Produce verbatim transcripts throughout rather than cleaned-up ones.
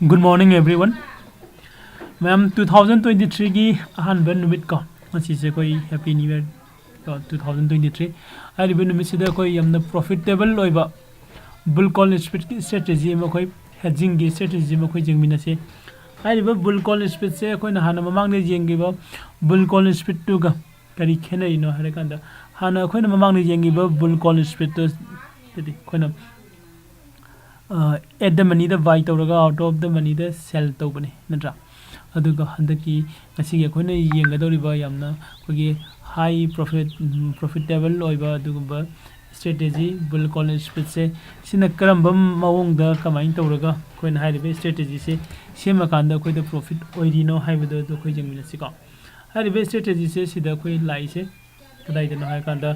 Good morning, everyone. ꯃꯌꯥꯝ, two thousand twenty-threeꯒꯤ ꯑꯍꯥꯟꯕ ꯅꯨꯃꯤꯠ ꯀꯣ, ꯉꯁꯤꯁꯦ ꯑꯩꯈꯣꯏ Happy New Year ꯀꯣ, two thousand twenty-three꯫ ꯍꯥꯏꯔꯤꯕ ꯅꯨꯃꯤꯠꯁꯤꯗ ꯑꯩꯈꯣꯏ ꯌꯥꯝꯅ profitable ꯑꯣꯏꯕ bull call spreadꯀꯤ strategy ꯑꯃ, ꯑꯩꯈꯣꯏ hedgingꯒꯤ strategy ꯑꯃ ꯑꯩꯈꯣꯏ ꯌꯦꯡꯃꯤꯟꯅꯁꯤ꯫ ꯍꯥꯏꯔꯤꯕ bull call spreadꯁꯦ ꯑꯩꯈꯣꯏꯅ ꯍꯥꯟꯅ ꯃꯃꯥꯡꯗ ꯌꯦꯡꯈꯤꯕ bull call spreadꯇꯨꯒ ꯀꯔꯤ ꯈꯦꯠꯅꯔꯤꯅꯣ ꯍꯥꯏꯔꯀꯥꯟꯗ, ꯍꯥꯟꯅ ꯑꯩꯈꯣꯏꯅ ꯃꯃꯥꯡꯗ ꯌꯦꯡꯈꯤꯕ bull call spreadꯇꯨ, ꯍꯥꯏꯗꯤ ꯑꯩꯈꯣꯏꯅ ꯑ, at the moneyꯗ buy ꯇꯧꯔꯒ out of the moneyꯗ sell ꯇꯧꯕꯅꯤ, ꯅꯠꯇ꯭ꯔꯥ? ꯑꯗꯨꯒ ꯍꯟꯗꯛꯀꯤ, ꯉꯁꯤꯒꯤ ꯑꯩꯈꯣꯏꯅ ꯌꯦꯡꯒꯗꯧꯔꯤꯕ ꯌꯥꯝꯅ ꯑꯩꯈꯣꯏꯒꯤ high profit, ꯎꯝ, profitable ꯑꯣꯏꯕ ꯑꯗꯨꯒꯨꯝꯕ strategy, bull call spreadꯁꯦ, ꯁꯤꯅ ꯀꯔꯝꯕ ꯃꯑꯣꯡꯗ, ꯀꯃꯥꯏꯅ ꯇꯧꯔꯒ ꯑꯩꯈꯣꯏꯅ ꯍꯥꯏꯔꯤꯕ strategyꯁꯦ ꯁꯦꯝꯃꯀꯥꯟꯗ ꯑꯩꯈꯣꯏꯗ profit ꯑꯣꯏꯔꯤꯅꯣ ꯍꯥꯏꯕꯗꯣ ꯑꯗꯨ ꯑꯩꯈꯣꯏ ꯌꯦꯡꯃꯤꯟꯅꯁꯤꯀꯣ꯫ ꯍꯥꯏꯔꯤꯕ strategyꯁꯦ ꯁꯤꯗ ꯑꯩꯈꯣꯏ ꯂꯥꯛꯏꯁꯦ ꯀꯗꯥꯏꯗꯅꯣ ꯍꯥꯏꯔꯀꯥꯟꯗ,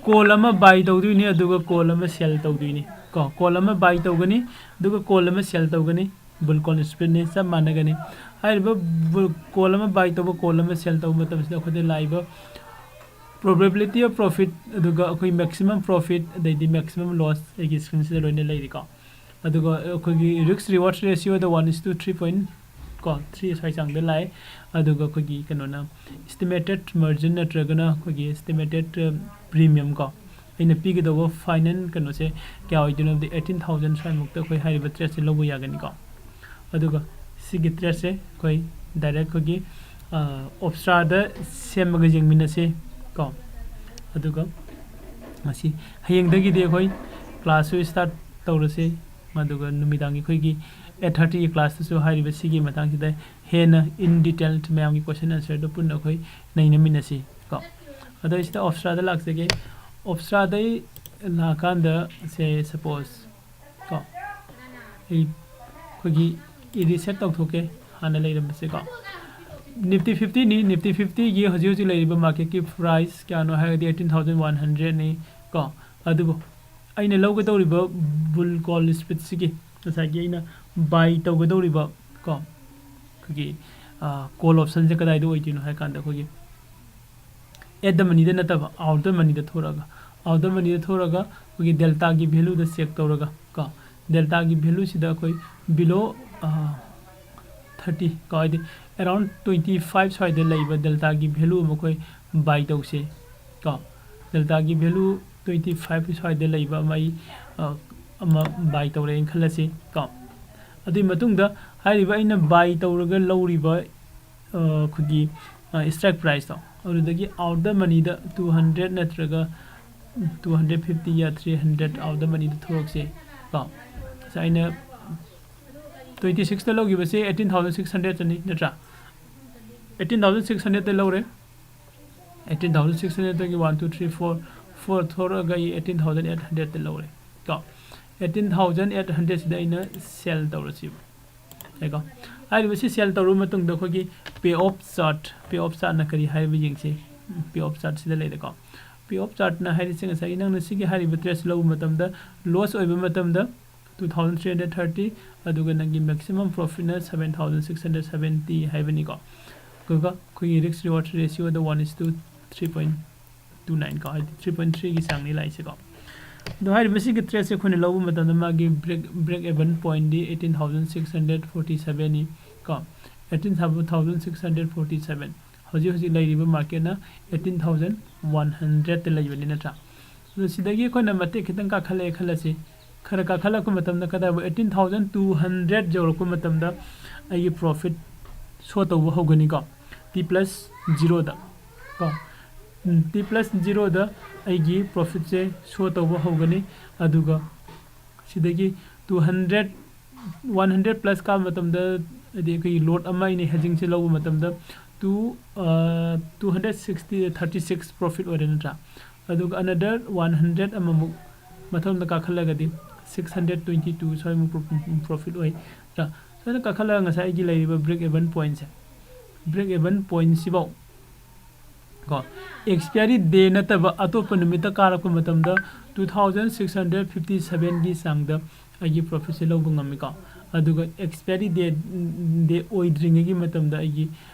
call ꯑꯃ buy ꯇꯧꯗꯣꯏꯅꯤ, ꯑꯗꯨꯒ call ꯑꯃ sell ꯇꯧꯗꯣꯏꯅꯤ ꯀꯣ꯫ Call ꯑꯃ buy ꯇꯧꯒꯅꯤ, ꯑꯗꯨꯒ call ꯑꯃ sell ꯇꯧꯒꯅꯤ꯫ Bull call spreadꯅꯤ, ꯆꯞ ꯃꯥꯟꯅꯒꯅꯤ꯫ ꯍꯥꯏꯔꯤꯕ bull, call ꯑꯃ buy ꯇꯧꯕ, call ꯑꯃ sell ꯇꯧꯕ ꯃꯇꯝꯁꯤꯗ ꯑꯩꯈꯣꯏꯗ ꯂꯥꯛꯏꯕ probability of profit, ꯑꯗꯨꯒ ꯑꯩꯈꯣꯏ maximum profit, ꯑꯗꯩꯗꯤ maximum loss ꯑꯩꯒꯤ screenꯁꯤꯗ ꯂꯣꯏꯅ ꯂꯩꯔꯤꯀꯣ꯫ ꯑꯗꯨꯒ ꯑꯩꯈꯣꯏꯒꯤ risk reward ratioꯗ one is to three point ꯀꯣ, three ꯁ꯭ꯋꯥꯏ ꯆꯥꯡꯗ ꯂꯥꯛꯑꯦ꯫ ꯑꯗꯨꯒ ꯑꯩꯈꯣꯏꯒꯤ ꯀꯩꯅꯣꯅ, estimated margin ꯅꯠꯇ꯭ꯔꯒꯅ ꯑꯩꯈꯣꯏꯒꯤ estimated, ꯑ, premium ꯀꯣ, ꯑꯩꯅ ꯄꯤꯒꯗꯧꯕ final ꯀꯩꯅꯣꯁꯦ ꯀꯌꯥ ꯑꯣꯏꯗꯣꯏꯅꯣ ꯍꯥꯏꯕꯗꯤ eighteen thousand ꯁ꯭ꯋꯥꯏꯃꯨꯛꯇ ꯑꯩꯈꯣꯏ ꯍꯥꯏꯔꯤꯕ tradeꯁꯦ ꯂꯧꯕ ꯌꯥꯒꯅꯤꯀꯣ꯫ ꯑꯗꯨꯒ ꯁꯤꯒꯤ tradeꯁꯦ ꯑꯩꯈꯣꯏ direct ꯑꯩꯈꯣꯏꯒꯤ, ꯑ, Opstraꯗ ꯁꯦꯝꯃꯒ ꯌꯦꯡꯃꯤꯟꯅꯁꯤ ꯀꯣ꯫ ꯑꯗꯨꯒ ꯉꯁꯤ, ꯍꯌꯦꯡꯗꯒꯤꯗꯤ ꯑꯩꯈꯣꯏ classꯁꯨ start ꯇꯧꯔꯁꯤ꯫ ꯑꯗꯨꯒ ꯅꯨꯃꯤꯗꯥꯡꯒꯤ ꯑꯩꯈꯣꯏꯒꯤ eight thirtyꯒꯤ classꯇꯁꯨ ꯍꯥꯏꯔꯤꯕ ꯁꯤꯒꯤ ꯃꯇꯥꯡꯁꯤꯗ ꯍꯦꯟꯅ in detail ꯃꯌꯥꯝꯒꯤ question answerꯗꯣ ꯄꯨꯟꯅ ꯑꯩꯈꯣꯏ ꯅꯩꯅꯃꯤꯟꯅꯁꯤ ꯀꯣ꯫ ꯑꯗꯣ ꯑꯩ ꯁꯤꯗ Opstraꯗ ꯂꯥꯛꯆꯒꯦ꯫ Opstraꯗꯩ ꯂꯥꯛꯑꯀꯥꯟꯗ, say, suppose ꯀꯣ, ꯑꯩ, ꯑꯩꯈꯣꯏꯒꯤ reset ꯇꯧꯊꯣꯛꯀꯦ, ꯍꯥꯟꯅ ꯂꯩꯔꯝꯕꯁꯦꯀꯣ꯫ Nifty fiftyꯅꯤ, Nifty fiftyꯒꯤ ꯍꯧꯖꯤꯛ ꯍꯧꯖꯤꯛ ꯂꯩꯔꯤꯕ marketꯀꯤ price ꯀꯌꯥꯅꯣ ꯍꯥꯏꯔꯒꯗꯤ eighteen thousand one hundredꯅꯤ ꯀꯣ꯫ ꯑꯗꯨꯕꯨ ꯑꯩꯅ ꯂꯧꯒꯗꯧꯔꯤꯕ bull call spreadꯁꯤꯒꯤ, ꯉꯁꯥꯏꯒꯤ ꯑꯩꯅ buy ꯇꯧꯒꯗꯧꯔꯤꯕ ꯀꯣ, ꯑꯩꯈꯣꯏꯒꯤ, ꯑ, call optionꯁꯦ ꯀꯗꯥꯏꯗ ꯑꯣꯏꯗꯣꯏꯅꯣ ꯍꯥꯏ ꯀꯥꯟꯗ, ꯑꯩꯈꯣꯏꯒꯤ at the moneyꯗ ꯅꯠꯇꯕ, out the moneyꯗ ꯊꯣꯔꯛꯑꯒ, out the moneyꯗ ꯊꯣꯔꯛꯑꯒ ꯑꯩꯈꯣꯏꯒꯤ deltaꯒꯤ valueꯗ check ꯇꯧꯔꯒ ꯀꯣ, deltaꯒꯤ valueꯁꯤꯗ ꯑꯩꯈꯣꯏ below thirty ꯀꯣ, ꯍꯥꯏꯗꯤ around twenty five ꯁ꯭ꯋꯥꯏꯗ ꯂꯩꯕ ꯗꯦꯜꯇꯥꯒꯤ ꯚꯦꯂꯨ ꯑꯃ ꯑꯩꯈꯣꯏ ꯕꯥꯏ ꯇꯧꯁꯦ ꯀꯣ꯫ ꯗꯦꯜꯇꯥꯒꯤ ꯚꯦꯂꯨ twenty five ꯁ꯭ꯋꯥꯏꯗ ꯂꯩꯕ ꯑꯃ ꯑꯩ ꯑ, ꯑꯃ ꯕꯥꯏ ꯇꯧꯔꯦꯅ ꯈꯜꯂꯁꯤ ꯀꯣ꯫ ꯑꯗꯨꯒꯤ ꯃꯇꯨꯡꯗ ꯍꯥꯏꯔꯤꯕ ꯑꯩꯅ ꯕꯥꯏ ꯇꯧꯔꯒ ꯂꯧꯔꯤꯕ ꯑ, ꯑꯩꯈꯣꯏꯒꯤ strike priceꯇꯣ, ꯑꯗꯨꯗꯒꯤ out the moneyꯗ two hundred ꯅꯠꯇ꯭ꯔꯒ two hundred fifty ꯌꯥ three hundred out the moneyꯗ ꯊꯣꯛꯂꯛꯁꯦ ꯀꯣ꯫ ꯉꯁꯥꯏ ꯑꯩꯅ twenty sixꯇ ꯂꯧꯈꯤꯕꯁꯦ eighteen thousand six hundredꯇꯅꯤ ꯅꯠꯇ꯭ꯔꯥ? Eighteen thousand six hundredꯇ ꯂꯧꯔꯦ꯫ Eighteen thousand six hundredꯇꯒꯤ one two three four, four ꯊꯣꯔꯛꯑꯒ ꯑꯩ eighteen thousand eight hundredꯇ ꯂꯧꯔꯦ ꯀꯣ꯫ Eighteen thousand eight hundredꯁꯤꯗ ꯑꯩꯅ ꯁꯦꯜ ꯇꯧꯔꯁꯤꯕ꯫ ꯌꯥꯏꯀꯣ? ꯍꯥꯏꯔꯤꯕꯁꯤ ꯁꯦꯜ ꯇꯧꯔꯕ ꯃꯇꯨꯡꯗ ꯑꯩꯈꯣꯏꯒꯤ pay off chart, pay off chartꯅ ꯀꯔꯤ ꯍꯥꯏꯕ ꯌꯦꯡꯁꯤ꯫ Pay off chartꯁꯤꯗ ꯂꯩꯔꯦꯀꯣ꯫ Pay off chartꯅ ꯍꯥꯏꯔꯤꯁꯦ ꯉꯁꯥꯏꯒꯤ ꯅꯪꯅ ꯁꯤꯒꯤ ꯍꯥꯏꯔꯤꯕ trade ꯂꯧꯕ ꯃꯇꯝꯗ loss ꯑꯣꯏꯕ ꯃꯇꯝꯗ two thousand three hundred thirty, ꯑꯗꯨꯒ ꯅꯪꯒꯤ maximum profitꯅ seven thousand six hundred seventy ꯍꯥꯏꯕꯅꯤꯀꯣ꯫ ꯑꯗꯨꯒ ꯑꯩꯈꯣꯏꯒꯤ risk reward ratioꯗ one is to three point two nine ꯀꯣ, ꯍꯥꯏꯗꯤ three point threeꯒꯤ ꯆꯥꯡꯅꯤ ꯂꯥꯛꯏꯁꯦꯀꯣ꯫ ꯑꯗꯣ ꯍꯥꯏꯔꯤꯕꯁꯤꯒꯤ tradeꯁꯦ ꯑꯩꯈꯣꯏꯅ ꯂꯧꯕ ꯃꯇꯝꯗ ꯃꯥꯒꯤ break, break even pointꯗꯤ eighteen thousand six hundred forty sevenꯅꯤ ꯀꯣ꯫ Eighteen thousand six hundred forty seven꯫ ꯍꯧꯖꯤꯛ ꯍꯧꯖꯤꯛ ꯂꯩꯔꯤꯕ marketꯅ eighteen thousand one hundredꯇ ꯂꯩꯕꯅꯤ ꯅꯠꯇ꯭ꯔꯥ? ꯑꯗꯣ ꯁꯤꯗꯒꯤ ꯑꯩꯈꯣꯏꯅ ꯃꯇꯦꯛ ꯈꯤꯇꯪ ꯀꯥꯈꯠꯂꯛꯑꯦ ꯈꯜꯂꯁꯤ꯫ ꯈꯔ ꯀꯥꯈꯠꯂꯛꯄ ꯃꯇꯝꯗ ꯀꯗꯥꯏꯕꯨ eighteen thousand two hundred ꯌꯧꯔꯛꯄ ꯃꯇꯝꯗ ꯑꯩꯒꯤ profit show ꯇꯧꯕ ꯍꯧꯒꯅꯤꯀꯣ꯫ T plus zeroꯗ ꯀꯣ꯫ T plus zeroꯗ ꯑꯩꯒꯤ profitꯁꯦ show ꯇꯧꯕ ꯍꯧꯒꯅꯤ꯫ ꯑꯗꯨꯒ ꯁꯤꯗꯒꯤ two hundred, one hundred plus ꯀꯥꯕ ꯃꯇꯝꯗ, ꯍꯥꯏꯗꯤ ꯑꯩꯈꯣꯏꯒꯤ lot ꯑꯃ ꯑꯩꯅ hedgingꯁꯦ ꯂꯧꯕ ꯃꯇꯝꯗ two, two hundred sixty, thirty six profit ꯑꯣꯏꯔꯦ ꯅꯠꯇ꯭ꯔꯥ? ꯑꯗꯨꯒ another one hundred ꯑꯃꯃꯨꯛ ꯃꯊꯪꯗ ꯀꯥꯈꯠꯂꯒꯗꯤ six hundred twenty two ꯁ꯭ꯋꯥꯏꯃꯨꯛ profit ꯑꯣꯏ ꯅꯠꯇ꯭ꯔꯥ? ꯁꯨꯃꯥꯏꯅ ꯀꯥꯈꯠꯂꯒ ꯉꯁꯥꯏ ꯑꯩꯒꯤ ꯂꯩꯔꯤꯕ break even pointꯁꯦ, break even pointꯁꯤꯐꯥꯎ ꯀꯣ, expiry day ꯅꯠꯇꯕ ꯑꯇꯣꯞꯄ ꯅꯨꯃꯤꯠꯇ ꯀꯥꯔꯛꯄ ꯃꯇꯝꯗ two thousand six hundred fifty sevenꯒꯤ ꯆꯥꯡꯗ ꯑꯩꯒꯤ profitꯁꯦ ꯂꯧꯕ ꯉꯝꯃꯤꯀꯣ꯫ ꯑꯗꯨꯒ expiry day, day ꯑꯣꯏꯗ꯭ꯔꯤꯉꯩꯒꯤ ꯃꯇꯝꯗ ꯑꯩꯒꯤ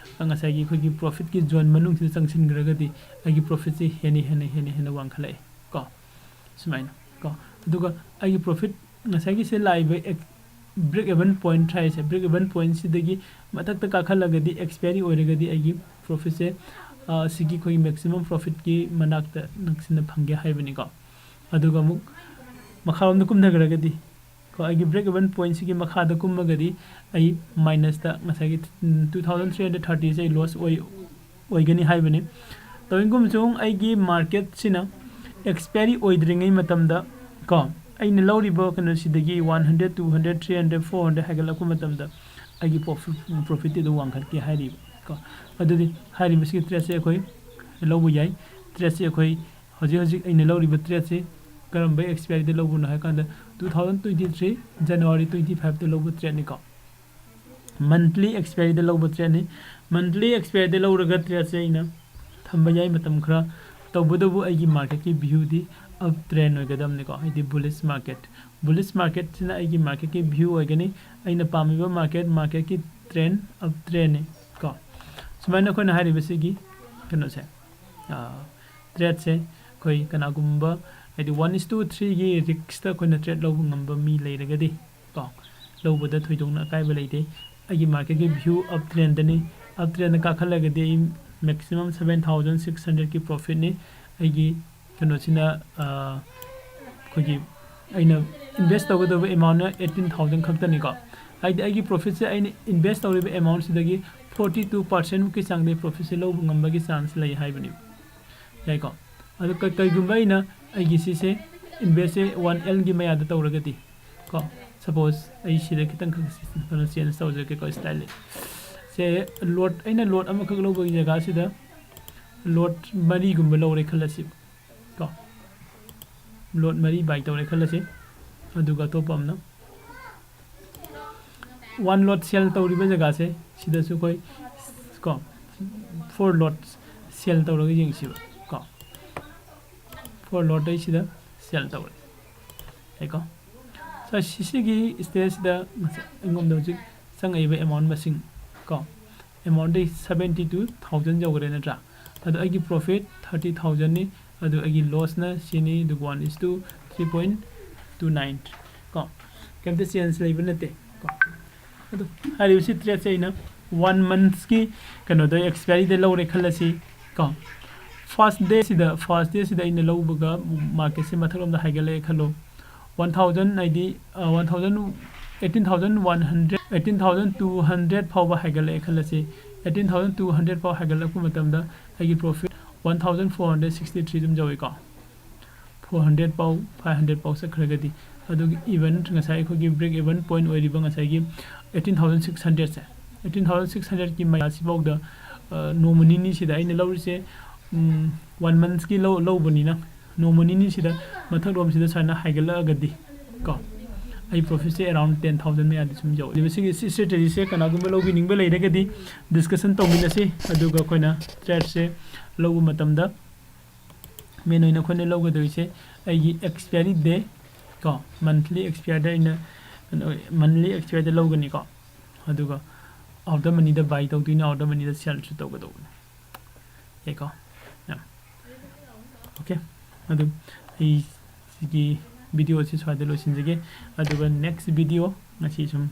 ꯉꯁꯥꯏꯒꯤ ꯑꯩꯈꯣꯏꯒꯤ profitꯀꯤ zone ꯃꯅꯨꯡꯁꯤꯗ ꯆꯪꯁꯤꯟꯈ꯭ꯔꯒꯗꯤ ꯑꯩꯒꯤ profitꯁꯦ ꯍꯦꯟꯅ ꯍꯦꯟꯅ ꯍꯦꯟꯅ ꯍꯦꯟꯅ ꯋꯥꯡꯈꯠꯂꯛꯑꯦ ꯀꯣ꯫ ꯁꯨꯃꯥꯏꯅ ꯀꯣ꯫ ꯑꯗꯨꯒ ꯑꯩꯒꯤ profit ꯉꯁꯥꯏꯒꯤꯁꯦ ꯂꯥꯛꯏꯕ ex-, break even point ꯍꯥꯏꯁꯦ, break even point ꯁꯤꯗꯒꯤ ꯃꯊꯛꯇ ꯀꯥꯈꯠꯂꯒꯗꯤ, expiry ꯑꯣꯏꯔꯒꯗꯤ ꯑꯩꯒꯤ profit ꯁꯦ, ꯑ, ꯁꯤꯒꯤ ꯑꯩꯈꯣꯏꯒꯤ maximum profit ꯀꯤ ꯃꯅꯥꯛꯇ ꯅꯛꯁꯤꯟꯅ ꯐꯪꯒꯦ ꯍꯥꯏꯕꯅꯤꯀꯣ꯫ ꯑꯗꯨꯒ ꯑꯃꯨꯛ ꯃꯈꯥꯔꯣꯝꯗ ꯀꯨꯝꯊꯈ꯭ꯔꯒꯗꯤ, ꯀꯣ, ꯑꯩꯒꯤ break even point ꯁꯤꯒꯤ ꯃꯈꯥꯗ ꯀꯨꯝꯃꯒꯗꯤ ꯑꯩ minus ꯇ ꯉꯁꯥꯏꯒꯤ, ꯎꯝ, two thousand three hundred thirty ꯁꯦ ꯑꯩ loss ꯑꯣꯏ, ꯑꯣꯏꯒꯅꯤ ꯍꯥꯏꯕꯅꯤ꯫ ꯇꯧꯏꯒꯨꯝꯕꯁꯨꯡ ꯑꯩꯒꯤ market ꯁꯤꯅ expiry ꯑꯣꯏꯗ꯭ꯔꯤꯉꯩ ꯃꯇꯝꯗ, ꯀꯣ, ꯑꯩꯅ ꯂꯧꯔꯤꯕ ꯀꯩꯅꯣꯁꯤꯗꯒꯤ one hundred, two hundred, three hundred, four hundred ꯍꯥꯏꯒꯠꯂꯛꯄ ꯃꯇꯝꯗ ꯑꯩꯒꯤ profit, profit ꯇꯤ ꯑꯗꯨꯝ ꯋꯥꯡꯈꯠꯀꯦ ꯍꯥꯏꯔꯤꯕ, ꯀꯣ꯫ ꯑꯗꯨꯗꯤ ꯍꯥꯏꯔꯤꯕꯁꯤꯒꯤ trade ꯁꯦ ꯑꯩꯈꯣꯏ ꯂꯧꯕ ꯌꯥꯏ꯫ Trade ꯁꯦ ꯑꯩꯈꯣꯏ ꯍꯧꯖꯤꯛ ꯍꯧꯖꯤꯛ ꯑꯩꯅ ꯂꯧꯔꯤꯕ trade ꯁꯤ ꯀꯔꯝꯕ expiry ꯗ ꯂꯧꯕꯅꯣ ꯍꯥꯏ ꯀꯥꯟꯗ, two thousand twenty three January twenty five ꯇ ꯂꯧꯕ trade ꯅꯤꯀꯣ꯫ Monthly expiry ꯗ ꯂꯧꯕ trade ꯅꯤ꯫ Monthly expiry ꯗ ꯂꯧꯔꯒ trade ꯁꯦ ꯑꯩꯅ ꯊꯝꯕ ꯌꯥꯏ ꯃꯇꯝ ꯈꯔ꯫ ꯇꯧꯕꯇꯕꯨ ꯑꯩꯒꯤ market ꯀꯤ view ꯗꯤ up trend ꯑꯣꯏꯒꯗꯕꯅꯤꯀꯣ, ꯍꯥꯏꯗꯤ bullish market꯫ Bullish market ꯁꯤꯅ ꯑꯩꯒꯤ market ꯀꯤ view ꯑꯣꯏꯒꯅꯤ꯫ ꯑꯩꯅ ꯄꯥꯝꯃꯤꯕ market, market ꯀꯤ trend up trend ꯅꯤ ꯀꯣ꯫ ꯁꯨꯃꯥꯏꯅ ꯑꯩꯈꯣꯏꯅ ꯍꯥꯏꯔꯤꯕꯁꯤꯒꯤ ꯀꯩꯅꯣꯁꯦ, ꯑꯥ, trade ꯁꯦ ꯑꯩꯈꯣꯏ ꯀꯅꯥꯒꯨꯝꯕ, ꯍꯥꯏꯗꯤ, one is to three ꯒꯤ risk ꯇ ꯑꯩꯈꯣꯏꯅ trade ꯂꯧꯕ ꯉꯝꯕ ꯃꯤ ꯂꯩꯔꯒꯗꯤ, ꯀꯣ, ꯂꯧꯕꯗ ꯊꯣꯏꯗꯣꯛꯅ ꯑꯀꯥꯏꯕ ꯂꯩꯇꯦ꯫ ꯑꯩꯒꯤ market ꯀꯤ view up trend ꯅꯤ꯫ Up trend ꯀꯥꯈꯠꯂꯒꯗꯤ ꯑꯩ maximum seven thousand six hundred ꯀꯤ profit ꯅꯤ꯫ ꯑꯩꯒꯤ ꯀꯩꯅꯣꯁꯤꯅ, ꯑ, ꯑꯩꯈꯣꯏꯒꯤ ꯑꯩꯅ invest ꯇꯧꯒꯗꯕ amount ꯅ eighteen thousand ꯈꯛꯇꯅꯤꯀꯣ꯫ ꯍꯥꯏꯗꯤ ꯑꯩꯒꯤ profit ꯁꯦ ꯑꯩꯅ invest ꯇꯧꯔꯤꯕ amount ꯁꯤꯗꯒꯤ forty two percent ꯃꯨꯛꯀꯤ ꯆꯥꯡꯗꯤ profit ꯁꯦ ꯂꯧꯕ ꯉꯝꯕꯒꯤ chance ꯂꯩ ꯍꯥꯏꯕꯅꯤ꯫ ꯌꯥꯏꯀꯣ? ꯑꯗꯣ ꯀ-, ꯀꯩꯒꯨꯝꯕ ꯑꯩꯅ ꯑꯩꯒꯤ ꯁꯤꯁꯦ invest ꯁꯦ one L ꯒꯤ ꯃꯌꯥꯗ ꯇꯧꯔꯒꯗꯤ, ꯀꯣ, suppose ꯑꯩ ꯁꯤꯗ ꯈꯤꯇꯪ ꯈꯛ ꯁꯤ-, ꯀꯩꯅꯣ change ꯇꯧꯖꯔꯒꯦꯀꯣ, style ꯁꯦ꯫ Lot, ꯑꯩꯅ lot ꯑꯃꯈꯛ ꯂꯧꯕꯒꯤ ꯖꯒꯥꯁꯤꯗ lot ꯃꯔꯤꯒꯨꯝꯕ ꯂꯧꯔꯦ ꯈꯜꯂꯁꯤ, ꯀꯣ꯫ Lot ꯃꯔꯤ buy ꯇꯧꯔꯦ ꯈꯜꯂꯁꯤ꯫ ꯑꯗꯨꯒ ꯑꯇꯣꯞꯄ ꯑꯃꯅ one lot sell ꯇꯧꯔꯤꯕ ꯖꯒꯥꯁꯦ, ꯁꯤꯗꯁꯨ ꯑꯩꯈꯣꯏ, ꯀꯣ, four lot sell ꯇꯧꯔꯒ ꯌꯦꯡꯁꯤꯕ, ꯀꯣ꯫ Four lot ꯑꯩ ꯁꯤꯗ sell ꯇꯧꯔꯦ꯫ ꯌꯥꯏꯀꯣ? So, ꯁꯤ-, ꯁꯤꯒꯤ stage ꯁꯤꯗ ꯉꯁꯥꯏ ꯑꯩꯉꯣꯟꯗ ꯍꯧꯖꯤꯛ ꯆꯪꯉꯛꯏꯕ amount ꯃꯁꯤꯡ, ꯀꯣ, amount ꯗꯤ seventy two thousand ꯌꯧꯈ꯭ꯔꯦ ꯅꯠꯇ꯭ꯔꯥ? ꯑꯗꯣ ꯑꯩꯒꯤ profit thirty thousand ꯅꯤ, ꯑꯗꯨ ꯑꯩꯒꯤ loss ꯅ ꯁꯤꯅꯤ, ꯑꯗꯨꯒ one is to three point two nine, ꯀꯣ꯫ ꯀꯩꯝꯇ ꯆꯦꯟꯖ ꯂꯩꯕ ꯅꯠꯇꯦ ꯀꯣ꯫ ꯑꯗꯨ ꯍꯥꯏꯔꯤꯕꯁꯤ ꯇ꯭ꯔꯦꯠꯁꯦ ꯑꯩꯅ ꯋꯥꯟ ꯃꯟꯊꯁꯀꯤ ꯀꯩꯅꯣꯗ ꯑꯦꯛꯁꯄꯥꯏꯔꯤꯗ ꯂꯧꯔꯦ ꯈꯜꯂꯁꯤ ꯀꯣ꯫ ꯐꯥꯔꯁ ꯗꯦꯁꯤꯗ ꯐꯥꯔꯁ ꯗꯦꯁꯤꯗ ꯑꯩꯅ ꯂꯧꯕꯒ ꯃꯥꯔꯀꯦꯠꯁꯦ ꯃꯊꯛꯂꯣꯝꯗ ꯍꯥꯏꯒꯠꯂꯛꯑꯦ ꯈꯜꯂꯣ꯫ ꯋꯥꯟ ꯊꯥꯎꯖꯟ ꯍꯥꯏꯗꯤ one thousand eighteen thousand one hundred eighteen thousand two hundred ꯐꯥꯎꯕ ꯍꯥꯏꯒꯠꯂꯛꯑꯦ ꯈꯜꯂꯁꯤ꯫ ꯑꯩꯠꯇꯤꯟ ꯊꯥꯎꯖꯟ ꯇꯨ ꯍꯟꯗ꯭ꯔꯦꯠ ꯐꯥꯎ ꯍꯥꯏꯒꯠꯂꯛꯄ ꯃꯇꯝꯗ ꯑꯩꯒꯤ profit one thousand four hundred sixty three ꯑꯗꯨꯝ ꯌꯧꯏꯀꯣ꯫ ꯐꯣꯔ ꯍꯟꯗ꯭ꯔꯦꯠ ꯐꯥꯎ ꯐꯥꯏꯚ ꯍꯟꯗ꯭ꯔꯦꯠ ꯐꯥꯎ ꯆꯠꯈ꯭ꯔꯒꯗꯤ ꯑꯗꯨꯒꯤ ꯏꯚꯟ ꯉꯁꯥꯏ ꯑꯩꯈꯣꯏꯒꯤ ꯕ꯭ꯔꯦꯛ ꯏꯚꯟ ꯄꯣꯏꯟ ꯑꯣꯏꯔꯤꯕ ꯉꯁꯥꯏꯒꯤ ꯑꯩꯠꯇꯤꯟ ꯊꯥꯎꯖꯟ ꯁꯤꯛꯁ ꯍꯟꯗ꯭ꯔꯦꯠꯁꯦ ꯑꯩꯠꯇꯤꯟ ꯊꯥꯎꯖꯟ ꯁꯤꯛꯁ ꯍꯟꯗ꯭ꯔꯦꯠꯀꯤ ꯃꯌꯥꯁꯤꯐꯥꯎꯗ ꯅꯣꯡꯃ ꯅꯤꯅꯤꯁꯤꯗ ꯑꯩꯅ ꯂꯧꯔꯤꯁꯦ ꯋꯥꯟ ꯃꯟꯊꯁꯀꯤ ꯂꯧ ꯂꯧꯕꯅꯤꯅ ꯅꯣꯡꯃ ꯅꯤꯅꯤꯁꯤꯗ ꯃꯊꯛꯂꯣꯝꯁꯤꯗ ꯁꯨꯃꯥꯏꯅ ꯍꯥꯏꯒꯠꯂꯛꯑꯒꯗꯤ ꯀꯣ ꯑꯩ ꯄ꯭ꯔꯣꯐꯤꯠꯁꯦ ꯑꯦꯔꯥꯎꯟ ꯇꯦꯟ ꯊꯥꯎꯖꯟ ꯃꯌꯥꯗꯤ ꯁꯨꯝ ꯌꯧꯋꯦ꯫ ꯑꯗꯨꯒ ꯁꯤꯒꯤ ꯁꯤ ꯁ꯭ꯇ꯭ꯔꯦꯇꯦꯖꯤꯁꯦ ꯀꯅꯥꯒꯨꯝꯕ ꯂꯧꯕꯤꯅꯤꯡꯕ ꯂꯩꯔꯒꯗꯤ ꯗꯤꯁꯀꯁꯟ ꯇꯧꯃꯤꯟꯅꯁꯤ꯫ ꯑꯗꯨꯒ ꯑꯩꯈꯣꯏꯅ ꯇ꯭ꯔꯦꯠꯁꯦ ꯂꯧꯕ ꯃꯇꯝꯗ ꯃꯦꯟ ꯑꯣꯏꯅ ꯑꯩꯈꯣꯏꯅ ꯂꯧꯒꯗꯧꯔꯤꯁꯦ ꯑꯩꯒꯤ ꯑꯦꯛꯁꯄꯤꯌꯥꯔꯤ ꯗꯦ ꯀꯣ ꯃꯟꯊꯂꯤ ꯑꯦꯛꯁꯄꯤꯌꯥꯔꯗ ꯑꯩꯅ ꯀꯩꯅꯣ ꯃꯟꯊꯂꯤ ꯑꯦꯛꯁꯄꯤꯌꯥꯔꯗ ꯂꯧꯒꯅꯤꯀꯣ꯫ ꯑꯗꯨꯒ ꯑꯥꯎꯠ ꯑꯣꯐ ꯃꯅꯤꯗ ꯕꯥꯏ ꯇꯧꯗꯣꯏꯅꯤ, ꯑꯥꯎꯠ ꯑꯣꯐ ꯃꯅꯤꯗ ꯁꯦꯜꯁꯨ ꯇꯧꯒꯗꯧꯕꯅꯤ꯫ ꯌꯥꯏꯀꯣ? ꯌꯥꯝ ꯑꯣꯀꯦ꯫ ꯑꯗꯨ ꯑꯩ ꯁꯤꯒꯤ ꯚꯤꯗꯤꯑꯣꯁꯤ ꯁ꯭ꯋꯥꯏꯗ ꯂꯣꯏꯁꯤꯟꯖꯒꯦ꯫ ꯑꯗꯨꯒ ꯅꯦꯛꯁ ꯚꯤꯗꯤꯑꯣ ꯉꯁꯤ ꯁꯨꯝ